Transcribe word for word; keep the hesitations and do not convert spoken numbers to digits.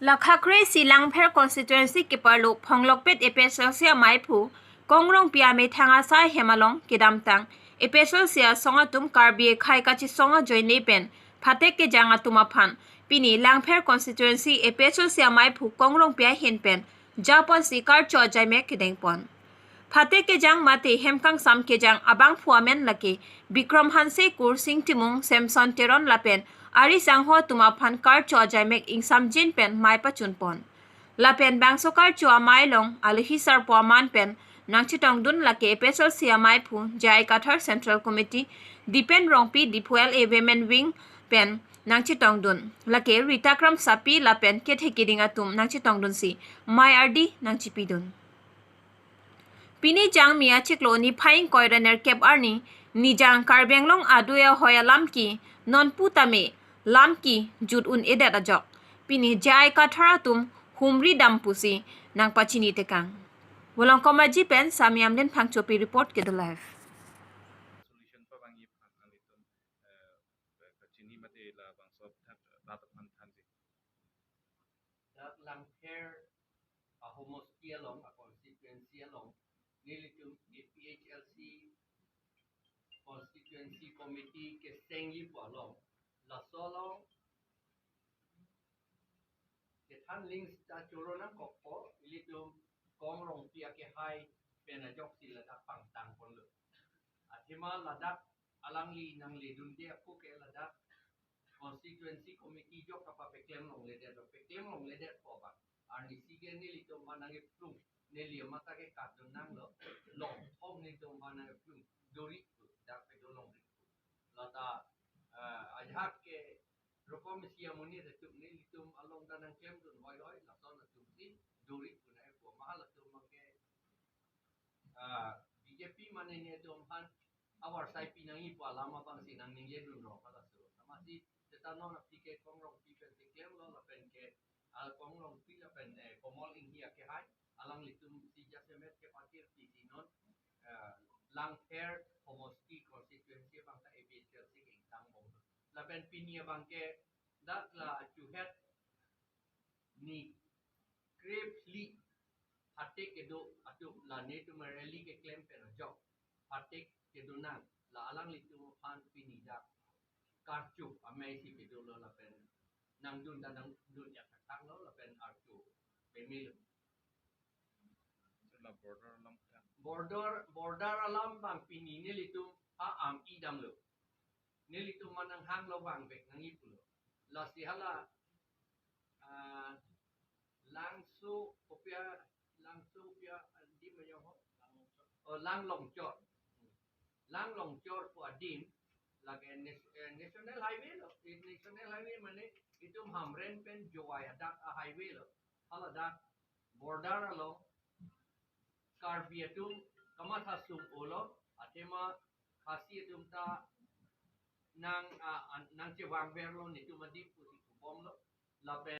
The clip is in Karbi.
Lakhakre si Langpher constituency keparlo Phonglokpet A P H L C amaiphu Kong Rongpi amethang asai hem along kedamtang A P H L C asong atum Karbi akhei kachisong ajoine pen phatek kejang atum aphan pini Langpher constituency A P H L C amaiphu Kong Rongpi ahin pen japonsi karcho ajaimek kedengpon. Phatek kejang mate hem kangsam kejang abangphu amen lake Bikram Hanse, Kursing Timung, Samson Teron lapen ari sangho atum aphan karcho ajaimek ingsamjin pen mei pachunpon. Lapen bangso karcho amei along alohi sarpo aman pen nangchetongdun lake A P H L C amaiphu J I Kathar, Central Committee Dipen Rongpi, Diphu L A Women Wing pen nangchetongdun, lake Rita Kramsapi lapen kethe keding atum nangchetongdunsi mei ardi nangchipidun. Pini Jangmi achiklo niphai ingkoi ra nerkep arni Nijang Karbi Anglong adui ahoi alam ke nonpu tame lam ke jut un-edet ajok pini J I Kathar atum humri dam pusi nangpachini tekang. Volongkom Aji pen Samiam Lenphang Chopi report, Kedo Live. Solution pabang-i aphan nanglitum, eh, kachini mate labangso thak, rat aphan thanji. Dak Langpher ahomosti along, a constituency along, nelitum A P H L C constituency committee kesengji pu along, laso along kethan ling sita choro nangkokpo, ilitum Kong Rongpi akehai pen ajoksi ladak pangtangponlo. Athema ladak alangli nangledunde apu ke ladak constituency committee jok kapapeklem longledet, peklem longledetpo abang. Arnisi ke nelitum aphan nangkeplung, neli amat ta ke katdun nanglo, longthom nelitum aphan nangkeplung, dorik pu, dak pedo longrik pu. Lata, eh, ajahak ke rokom isi amonit atum nelitum along ta nangklemdun hoihoi, lason atumsi dorik pu nangpo, mahal atum abang ke, ah, B J P mane netum aphan avarsai pi nangji pu alam abangsi nangningjedun rong halaso. Amatsi seta non aphi ke Kong Rongpi pensi klemlo lapen ke, ah, Kong Rongpi lapen, eh, Komol Enghi akehai, alanglitumsi jasemet kepatirpisi non, eh, Langpher homosti constituency abang ta A P H L C ke ingtangbomlo. Lapen pini abang ke dak la achuhet ni krephli phatek kedo atum la netum rally keklem pen ajok phatek kedo nang, la alanglitum aphan pini dak karcho amei si pedolo lapen nangdun ta nangdun ya thakthaklo lapen archo pemelo. La border alam ka. Border, border alam abang pini nelitum ha am-i damlo. Nelitum aphan nanghanglo vangvek nangji pulo. Lasi hala, ah, Langso kopi a, Langso kopi a adim ajo ho? Oh, Langlongchor. Langlongchor pu adim, lake nas-, eh, National Highway lo. Eh, National Highway mane itum Hamren pen Jowai adak a-highway lo. Haladak border along Karbi atum kamatha sum-olo, athema Khasi atum ta nang, ah, an-, nangchevangverlo netum adim pusi kubomlo. Lapen